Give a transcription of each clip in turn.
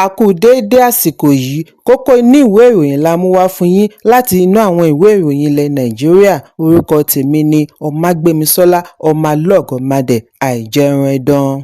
A kú déédé àsìkò yìí. Kókó inú ìwé ìròyìn la mú wá fún yín láti inú àwọn ìwé ìròyìn ilẹ̀ Nàìjíríà. Orúkọ tèmi ni Ọmágbémisọ́lá Ọmọlọ́gọ̀mádẹ àìjẹun.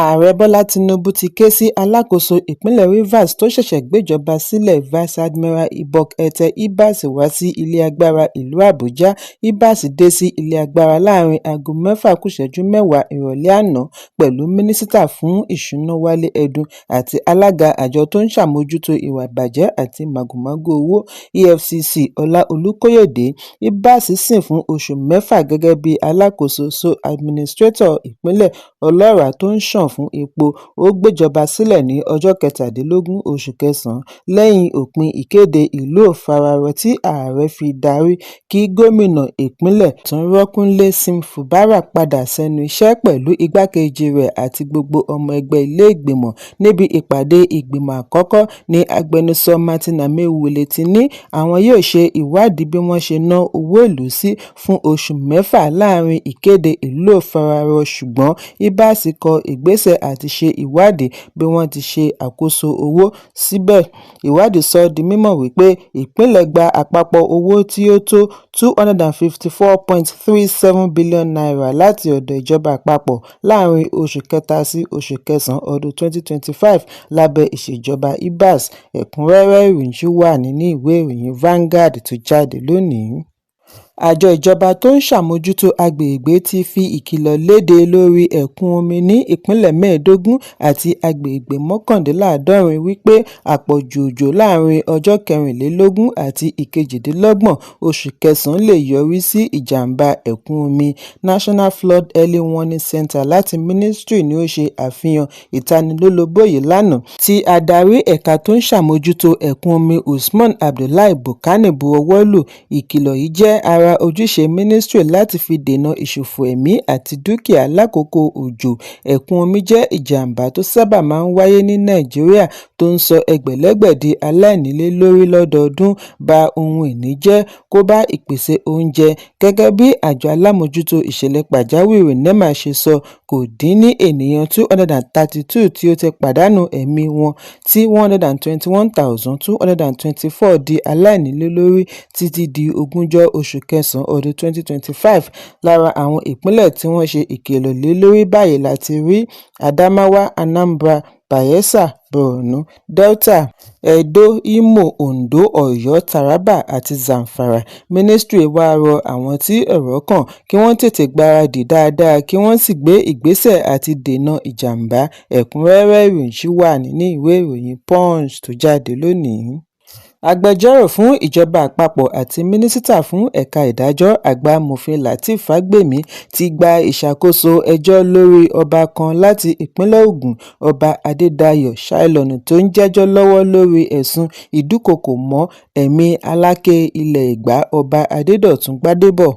Ààrẹ Bọ́lá Tinubu ti ké sí alákòóso ìpínlẹ̀ Rivers tó ṣẹ̀ṣẹ̀ gbéjọba sílẹ̀, Vice Admiral Ibok-Ete Ibas, wá sí ilé agbára ìlú Àbújá. Ibas dé sí ilé agbára láàárín aago 5:50 ìrọ̀lẹ́ àná pẹ̀lú Mínísítà fún Ìṣúná Wálé Edun àti alága àjọ tó ń ṣàmójútó ìwà ìbàjẹ́ àti màgòmágó owó (EFCC), Ọlá Olúkóyèdé. Ibas sìn fún oṣù 6 gẹ́gẹ́ bí alákòóso (sole administrator) ìpínlẹ̀ ọlọ́ràá tó ń ṣàn fún epo. Ó gbéjọba sílẹ̀ ní ọjọ́ 17 oṣù kẹsàn-án lẹ́yìn òpin ìkéde ìlúòfararọ tí ààrẹ fi darí kí gómìnà ìpínlẹ̀ Rọ́kúnlé Sim Fubara padà sẹ́nu iṣẹ́ pẹ̀lú igbákejì rẹ̀ àti gbogbo ọmọ ẹgbẹ́ ilé ìgbìmọ̀. Níbi ìpàdé ìgbìmọ̀ àkọ́kọ́ ní agbẹnusọ Martin Amaewhule ti ní àwọn yóò ṣe ìwádìí bí wọ́n ṣe ná owó ìlú sí fún oṣù 6 láàárín ìkéde ìlúòfararọ, ṣùgbọ́n Ibas kọ ìgbésẹ̀ àti ṣe ìwádìí bí wọ́n ti ṣe àkóso owó. Síbẹ̀, ìwádìí sọ di mímọ̀ wípé ìpínlẹ̀ gba àpapọ̀ owó tí ó tó ₦254.37 billion láti ọ̀dọ̀ ìjọba àpapọ̀ láàárín oṣù kẹta sí oṣù kẹsàn-án ọdún 2025 lábẹ́ ìṣèjọba Ibas. Ẹ̀kúnrẹ́rẹ́ ìròyìn yìí wà nínú ìwé ìròyìn Vanguard tó jáde lónìí. Àjọ ìjọba tó ń ṣàmójútó agbègbè ti fi ìkìlọ̀ léde lórí ẹ̀kún omi ní ìpínlẹ̀ 15 àti agbègbè 79 wípé àpọ̀jù òjò láàárín ọjọ́ 24 àti 28 oṣù kẹsàn-án lè yọrí sí ìjàm̀bá ẹ̀kún omi. National Flood Early Warning Centre láti Ministry ni ó ṣe àfihàn ìtanilólobó yìí lánàá, tí adarí ẹ̀ka tó ń ṣàmójútó ẹ̀kún omi Usman Abdullahi Bukani bu ọwọ́ lù. Ìkìlọ̀ yìí jẹ́ ara ojúṣe Ministry láti fi dènà ìṣòfò ẹ̀mí àti dúkìá lákòókò òjò. Ẹ̀kún omi jẹ́ ìjàm̀bá tó sábà máa ń wáyé ní Nàìjíríà tó ń sọ ẹgbẹ̀lẹ́gbẹ̀ di aláìnílé lórí lọ́dọọdún, ba ohun ìní jẹ́, kó bá ìpèsè oúnjẹ. Gẹ́gẹ́ bí àjọ alámòójútó ìṣẹ̀lẹ̀ pàjáwìrì NEMA ṣe sọ, kò dín ní ènìyàn 232 tí ó ti pàdánù ẹ̀mí wọn tí 121,224 di aláìnílé lórí títí di ogúnjọ́ oṣù kẹsàn-án ọdún 2025. Lára àwọn ìpínlẹ̀ tí wọ́n ṣe ìkìlọ̀ lé lórí báyìí la ti rí Adamawa, Anambra, Bayelsa, Borno, Delta, Edo, Imo, Ondo, Ọ̀yọ́, Taraba àti Zamfara. Ministry wá rọ àwọn tí ọ̀rọ̀ kàn kí wọ́n tètè gbáradì dáadáa kí wọ́n sì gbé ìgbésẹ̀ àti dènà ìjàm̀bá. Ẹ̀kúnrẹ́rẹ́ ìròyìn yìí wà nínú ìwé ìròyìn Punch tó jáde lónìí. Agbẹjọ́rò fún ìjọba àpapọ̀ àti mínísítà fún ẹ̀ka ìdájọ́, Àgbà Amòfin Lateef Fagbemi, ti gba ìṣàkóso ẹjọ́ lórí ọba kan láti ìpínlẹ̀ Ògùn, Ọba Adédayọ̀ Shyllon, tó ń jẹ́jọ́ lọ́wọ́ lórí ẹ̀sùn ìdúkookò mọ́ ẹ̀mí Aláké ilẹ̀ Ẹ̀gbá, Ọba Adédọ̀tun Gbadébọ̀.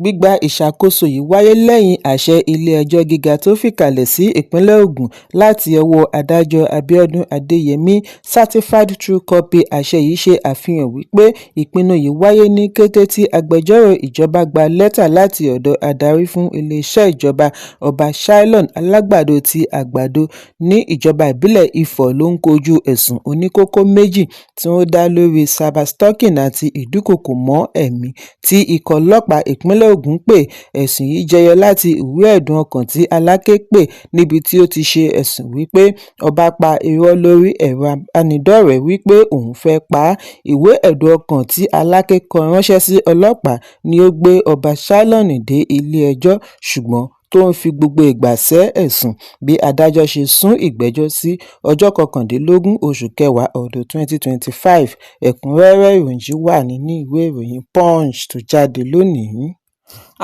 Gbígba ìṣàkóso yìí wáyé lẹ́yìn àṣẹ ilé-ẹjọ́ gíga tó fìkàlẹ̀ sí ìpínlẹ̀ Ògùn láti ọwọ́ adájọ́ Abíọ́dún Adéyẹmí. Certified true copy àṣẹ yìí ṣe àfihàn wípé ìpinnu yìí wáyé ní kété tí agbẹjọ́rò ìjọba gba lẹ́tà láti ọ̀dọ̀ adarí fún iléeṣẹ́ ìjọba. Ọba Shyllon Alágbàdo ti Àgbàdo ní ìjọba ìbílẹ̀ Ifọ̀ ló ń kojú ẹ̀sùn oníkókó méjì tí wọ́n dá lórí cyberstalking àti ìdúkookò mọ́ ẹ̀mí tí ikọ̀ ọlọ́pàá ìpínlẹ̀ Ògùn pé. Ẹ̀sùn yìí jẹyọ láti ìwé ẹ̀dùn ọkàn tí Aláké pè níbi tí ó ti ṣe ẹ̀sùn wípé ọba pa irọ́ lórí ẹ̀rọ ìbánidọ́rẹ̀ẹ́ wípé òun fẹ́ pa á. Ìwé ẹ̀dùn ọkàn tí Aláké kọ ránṣẹ́ sí ọlọ́pàá ni ó gbé Ọba Shyllon dé ilé-ẹjọ́, ṣùgbọ́n tó ń fi gbogbo ìgbà sẹ́ ẹ̀sùn, bí adájọ́ ṣe sún ìgbẹ́jọ́ sí ọjọ́ 19 oṣù kẹwàá ọdún 2025. Ẹ̀kúnrẹ́rẹ́ ìròyìn yìí wà nínú ìwé ìròyìn Punch tó jáde lónìí.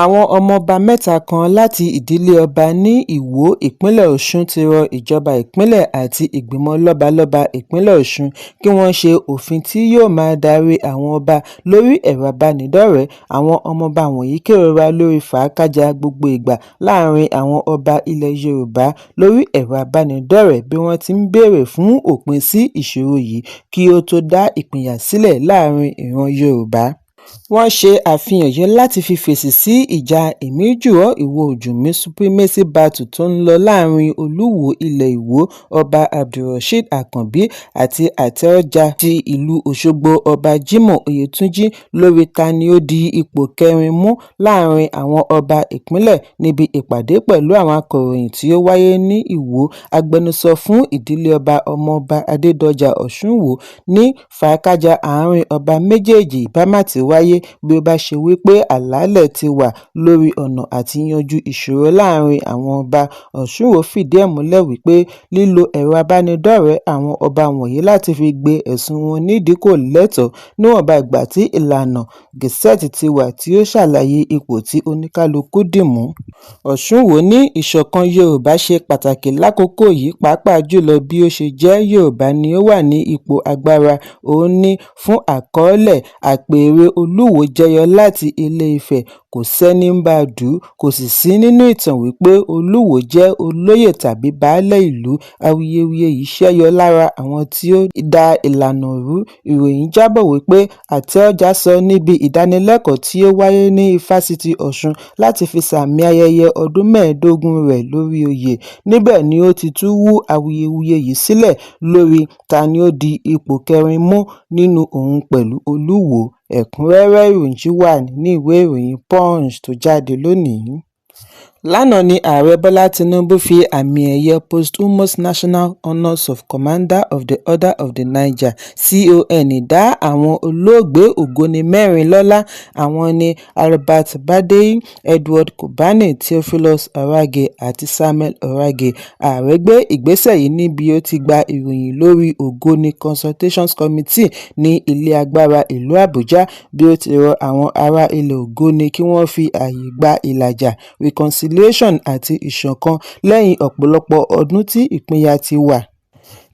Àwọn ọmọọba mẹ́ta kan láti ìdílé ọba ní Ìwó, ìpínlẹ̀ Ọ̀ṣun ti rọ ìjọba ìpínlẹ̀ àti ìgbìmọ̀ lọ́balọ́ba ìpínlẹ̀ Ọ̀ṣun kí wọ́n ṣe òfin tí yóò máa darí àwọn ọba lórí ẹ̀rọ ìbánidọ́rẹ̀ẹ́. Àwọn ọmọọba wọ̀nyí kérora lórí fàákájàá gbogbo ìgbà láàárín àwọn ọba ilẹ̀ Yorùbá lórí ẹ̀rọ ìbánidọ́rẹ̀ẹ́ bí wọ́n ti ń béèrè fún òpin sí ìṣòro yìí kí ó tó dá ìpínyà sílẹ̀ láàárín ìran Yorùbá. Wọ́n ṣe àfihàn yìí láti fi fèsì sí ìjà èmi-jù-ọ́-ìwọ-ò-jù-mí supremacy battle tó ń lọ láàrin Olúwo ilé Ìwọ, Ọba Abdulrasheed Àkànbí àti Àtaọ́jà ti ìlú Òṣogbo, Ọba Jimoh Oyetunji lórí ta ni ó di ipò kẹrin mú láàrin àwọn ọba ìpínlẹ̀. Níbi ìpàdé pẹ̀lú àwọn akọ̀ròyìn tí ó wáyé ní Ìwó, agbẹnusọ fún ìdílé ọba, Ọmọọba Adédọjà Òṣúnwò ní fàákájàá àárín ọba méjèèjì ìbá má ti wáyé bí ó bá ṣe wípé àlàálẹ̀ ti wà lórí ọ̀nà àti yanjú ìṣòro láàrin àwọn ọba. Òṣùnwò fìdí ẹ̀ múlẹ̀ wípé lílo ẹ̀rọ ìbánidọ́rẹ̀ẹ́ àwọn ọba wọ̀nyí láti fi gbé ẹ̀sùn wọn nídìí kò lẹ́tọ̀ọ́ níwọ̀nba ìgbà tí ìlànà Gẹ̀sẹ́ẹ̀tì ti wà tí ó ṣàlàyé ipò tí oníkálukú dì mú. Òṣùnwò ní ìṣọ̀kan Yorùbá ṣe pàtàkì lákòókò yìí pàápàá jùlọ bí ó ṣe jẹ́ Yorùbá ni ó wà ní ipò agbára. Ó ní, fún àkọọ́lẹ̀, àpèrè Olúwo jẹyọ láti Ilé-Ifẹ̀, kò sẹ́ní ń bá a dù ú, kò sì sí nínú ìtàn wípé Olúwòó jẹ́ olóyè tàbí baálé ìlú. Awuyewuye yìí ṣẹ́ yọ lára àwọn tí ó da ìlànà rú. Ìròyìn jábọ̀ wípé Àtaọ́jà sọ níbi ìdánilẹ́kọ̀ọ́ tí ó wáyé ní Ifásitì Ọ̀ṣun láti fi sààmì ayẹyẹ ọdún 15 rẹ̀ lórí oyè. Níbẹ̀ ni ó ti tún rú awuyewuye yìí sílẹ̀ lórí ta ni ó di ipò kẹrin mú nínú òun pẹ̀lú Olúwo. Ẹ̀kúnrẹ́rẹ́ ìròyìn yìí wà nínú ìwé ìròyìn Punch tó jáde lónìí. Lánàá ni Ààrẹ Bọ́lá Tinubu fi àmì-ẹ̀yẹ Posthumous National Honours of Commander of the Order of the Niger (CON) dá àwọn olóògbé Ògbóni mẹ́rin lọ́lá. Àwọn ni Albert Badey, Edward Kobani, Theophilus Oragie àti Samuel Oragie. Ààrẹ gbé ìgbésẹ̀ yìí níbi ó ti gba ìròyìn lórí Ogoni Consultative Committee ní Ilé Agbára ìlú Àbújá, bí ó ti rọ àwọn ará ilẹ̀ Ogoni kí wọ́n fi ààyè gba ìlàjà, reconciliation àti ìṣọ̀kan lẹ́yìn ọ̀pọ̀lọpọ̀ ọdún tí ìpínyà ti wà.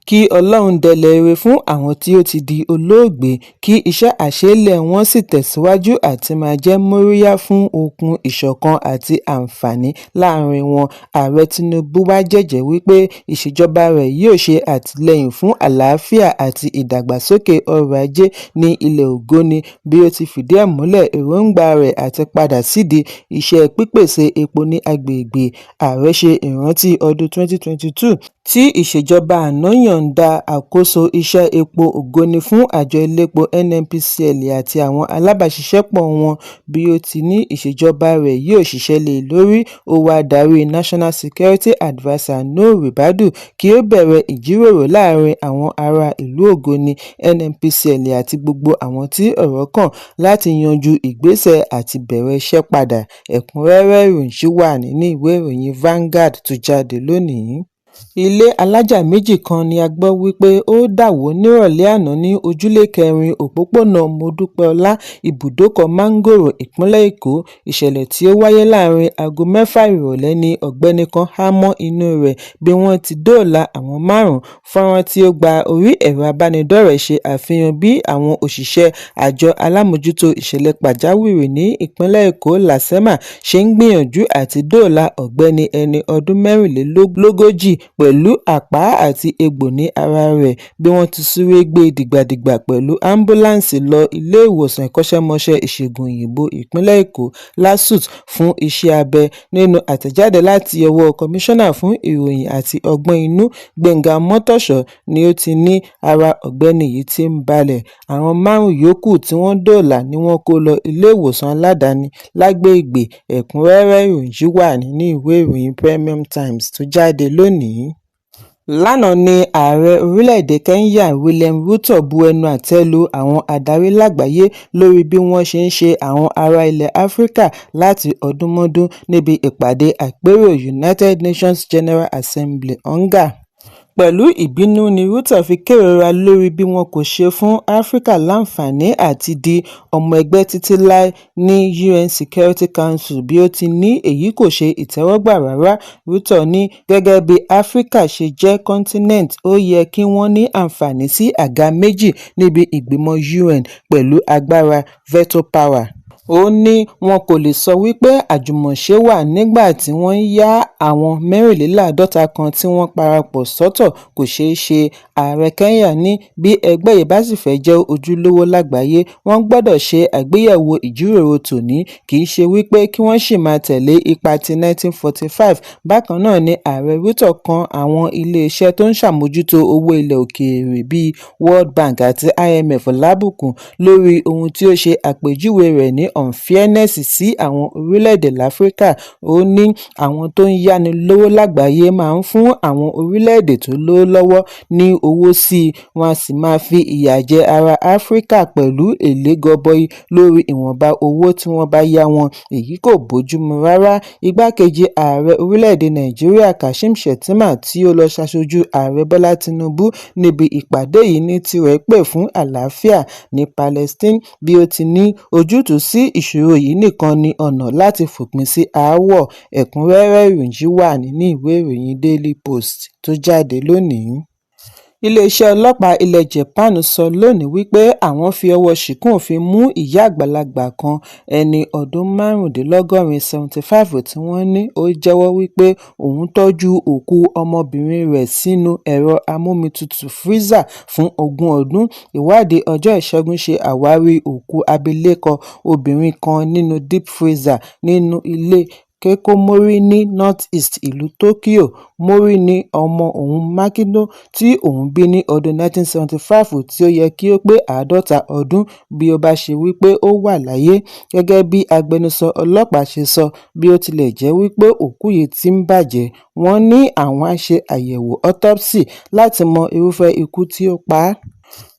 Kí Ọlọ́run délẹ̀ ire fún àwọn tí ó ti di olóògbé, kí iṣẹ́ àṣeélẹ̀ wọn sì tẹ̀síwájú àti máa jẹ́ móríyá fún okun ìṣọ̀kan àti àǹfààní láàrin wọn. Ààrẹ Tinubu wá jẹ́jẹ̀ẹ́ wípé ìṣèjọba rẹ̀ yóò ṣe àtìlẹ́yìn fún àlàáfíà àti ìdàgbàsókè ọrọ̀ ajé ní ilẹ̀ Ogoni, bí ó ti fìdí ẹ̀ múlẹ̀ èròńgbà rẹ̀ àti padà sídìí iṣẹ́ pípèsè epo ní agbègbè. Ààrẹ ṣe ìrántí ọdún 2022 tí ìṣèjọba àná yọ̀ǹda àkóso iṣẹ́ epo Ogoni fún àjọ elépo NNPCL àti àwọn alábàáṣiṣẹ́pọ̀ wọn, bí ó ti ní ìṣèjọba rẹ̀ yóò ṣiṣẹ́ lé e lórí. Ó wá darí National Security Adviser Nuhu Ribadu kí ó bẹ̀rẹ̀ ìjíròrò láàrin àwọn ará ìlú Ogoni, NNPCL àti gbogbo àwọn tí ọ̀rọ̀ kàn láti yanjú ìgbésẹ̀ àti bẹ̀rẹ̀ iṣẹ́ padà. Ẹ̀kúnrẹ́rẹ́ ìròyìn yìí wà nínú ìwé ìròyìn Vanguard tó jáde lónìí. Ilé alájà méjì kan ni a gbọ́ wípé ó dà wó nírọ̀lẹ́ àná ní Ojúlé Kẹrin, Òpópónà Mọ́dúpẹ́ọlá, Ibùdókọ̀ Mángòrò, ìpínlẹ̀ Èkó. Ìṣẹ̀lẹ̀ tí ó wáyé láàrin aago 6 ìrọ̀lẹ́ ní ọ̀gbẹ́ni kan há mọ́ inú rẹ̀ bí wọ́n ti dóòlà àwọn márùn-ún. Fọ́nrán tí ó gba orí ẹ̀rọ ìbánidọ́rẹ̀ẹ́ ṣe àfihàn bí àwọn òṣìṣẹ́ àjọ alámòójútó ìṣẹ̀lẹ̀ pàjáwìrì ní ìpínlẹ̀ Èkó LASEMA ṣe ń gbìyànjú àti dóòlà ọ̀gbẹ́ni ẹni ọdún 44 pẹ̀lú àpá àti egbò ní ara rẹ̀ bí wọ́n ti súré gbé e dìgbàdìgbà pẹ̀lú áńbúlàńsì lọ Ilé-ìwòsàn Ìkọ́ṣẹ́mọṣẹ́ Ìṣègùn Òyìnbó Ìpínlẹ̀ Èkó (LASUTH) fún iṣẹ́ abẹ. Nínú àtẹ̀jáde láti ọwọ́ Kọmíṣánná fún Ìròyìn àti Ọgbọ́n Inú, Gbénga Ọmọ́tọ́ṣọ̀ ní ó ti ní ara ọ̀gbẹ́ni yìí ti ń balẹ̀. Àwọn márùn-ún yòókù tí wọ́n dóòlà ni wọ́n kó lọ ilé-ìwòsàn aládàáni lágbègbè. Ẹ̀kúnrẹ́rẹ́ ìròyìn yìí wà nínú ìwé ìròyìn Premium Times tó jáde lónìí. Lánàá ni ààrẹ orílẹ̀-èdè Kenya William Ruto bu ẹnu àtẹ́ lu àwọn adarí lágbàáyé lórí bí wọ́n ṣe ń ṣe àwọn ará ilẹ̀ Áfíríkà láti ọdúnmọ́dún níbi ìpàdé àpérò United Nations General Assembly (UNGA). Pẹ̀lú ìbínú ni Ruto fi kérora lórí bí wọn kò ṣe fún Áfíríkà láǹfààní àti di ọmọ ẹgbẹ́ títí láé ní UN Security Council, bí ó ti ní èyí kò ṣe ìtẹ́wọ́gbà rárá. Ruto ní gẹ́gẹ́ bí Áfíríkà ṣe jẹ́ kọ́ńtínẹ̀tì, ó yẹ kí wọ́n ní àǹfààní sí àga méjì níbi ìgbìmọ̀ UN pẹ̀lú agbára veto power. Ó ní wọn kò lè sọ wípé àjùmọ̀ṣe wà nígbà tí wọ́n ń ya àwọn mẹ́rìnléláàádọ́ta kan tí wọ́n parapọ̀ sọ́tọ̀, kò ṣeé ṣe. Ààrẹ Kenya ní bí ẹgbẹ́ yìí bá sì fẹ́ jẹ́ ojúlówó lágbàáyé, wọ́n gbọ́dọ̀ ṣe àgbéyẹ̀wò ìjíròrò tòní, kì í ṣe wípé kí wọ́n ṣì máa tẹ̀lé ipa ti 1945. Bákan náà ni Ààrẹ Ruto kan àwọn iléeṣẹ́ tó ń ṣàmójútó owó ilẹ̀ òkèèrè bíi World Bank àti IMF lábùkù lórí ohun tí ó ṣe àpèjúwe rẹ̀ ní unfairness sí àwọn orílẹ̀-èdè láfíríkà. Ó ní àwọn tó ń yáni lówó lágbàáyé máa ń fún àwọn orílẹ̀-èdè tó lówó lọ́wọ́ ní owó sí i, wọ́n á sì máa fi ìyà jẹ ará Áfíríkà pẹ̀lú èlé gọbọi lórí ìwọ̀nba owó tí wọ́n bá yá wọn, èyí kò bójúmu rárá. Igbákejì ààrẹ orílẹ̀-èdè Nàìjíríà Kashim Shettima, tí ó lọ ṣaṣojú Ààrẹ Bọ́lá Tinubu níbi ìpàdé yìí, ní tirẹ̀ pè fún àlàáfíà ní Palestine, bí ó ti ní ojútùú sí ìṣòro yìí nìkan ní ọ̀nà láti fòpin sí aáwọ̀. Ẹ̀kúnrẹ́rẹ́ ìròyìn yìí wà nínú ìwé ìròyìn Daily Post tó jáde lónìí. Iléeṣẹ́ ọlọ́pàá ilẹ̀ Japan sọ lónìí wípé àwọn fi ọwọ́ ṣìnkún òfin mú ìyá àgbàlagbà kan, ẹni ọdún márùndínlọ́gọ́rin 75, tí wọ́n ní ó jẹ́wọ́ wípé òun tọ́jú òkú ọmọbìnrin rẹ̀ sínú ẹ̀rọ amómitutù freezer fún 20 ọdún. Ìwádìí ọjọ́ Ìṣẹ́gun ṣe àwárí òkú abilékọ obìnrin kan nínú deep freezer nínú ilé Keiko Mori ní North-East ìlú Tokyo. Mori ní ọmọ òun Makino, tí òun bí ní ọdún 1975, tí ó yẹ kí ó pé 50 ọdún bí ó bá ṣe wípé ó wà láyé, gẹ́gẹ́ bí agbẹnusọ ọlọ́pàá ṣe sọ. Bí ó tilẹ̀ jẹ́ wípé òkú yìí ti ń bàjẹ́, wọ́n ní àwọn á ṣe àyẹ̀wò autopsy láti mọ irúfẹ́ ikú tí ó pa á.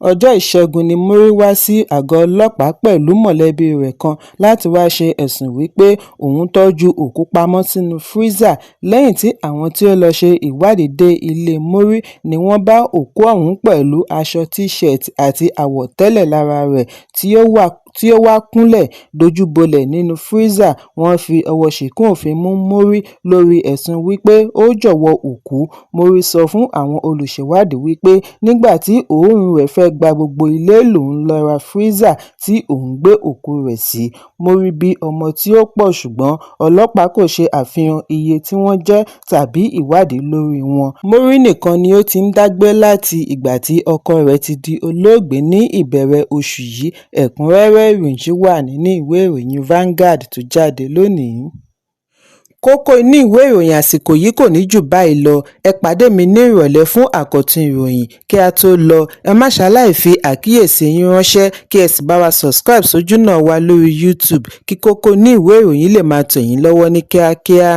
Ọjọ́ Ìṣẹ́gun ni Mori wá sí àgọ́ ọlọ́pàá pẹ̀lú mọ̀lẹ́bí rẹ̀ kan láti wáá ṣe ẹ̀sùn wípé òun tọ́jú òkú pamọ́ sínú freezer. Lẹ́yìn tí àwọn tí ó lọ́ọ́ ṣe ìwádìí dé ilé Mori ni wọ́n bá òkú ọ̀hún pẹ̀lú aṣọ tííṣẹ̀ẹ̀tì àti àwọ̀tẹ́lẹ̀ lára rẹ̀ tí ó wá kúnlẹ̀ dojúbolẹ̀ nínú freezer. Wọ́n fi ọwọ́ ṣìnkún òfin mú Mori lórí ẹ̀sùn wípé ó jọ̀wọ́ òkú. Mori sọ fún àwọn olùṣèwádìí wípé nígbà tí òórùn rẹ̀ fẹ́ gba gbogbo ilé lòun lọ ra freezer tí òun gbé òkú rẹ̀ sí. Mori bí ọmọ tí ó pọ̀, ṣùgbọ́n ọlọ́pàá kò ṣe àfihàn iye tí wọ́n jẹ́ tàbí ìwádìí lórí wọn. Mori nìkan ni ó ti ń dá gbé láti ìgbà tí ọkọ rẹ̀ ti di olóògbé ní ìbẹ̀rẹ̀ oṣù yìí. Ẹ̀kúnrẹ́rẹ́ ìròyìn yìí wà nínú ìwé ìròyìn Vanguard tó jáde lónìí. Kókó inú ìwé ìròyìn àsìkò yìí kò ní jù báyìí lọ. Ẹ pàdé mi ní ìrọ̀lẹ́ fún àkọ́tún ìròyìn. Kí a tó lọ, ẹ má ṣaláì fi àkíyèsí yín ránṣẹ́, kí ẹ sì bá wa subscribe sójúnà wa lórí YouTube kí kókó inú ìwé ìròyìn lè máa tẹ̀ yín lọ́wọ́ ní kíákíá.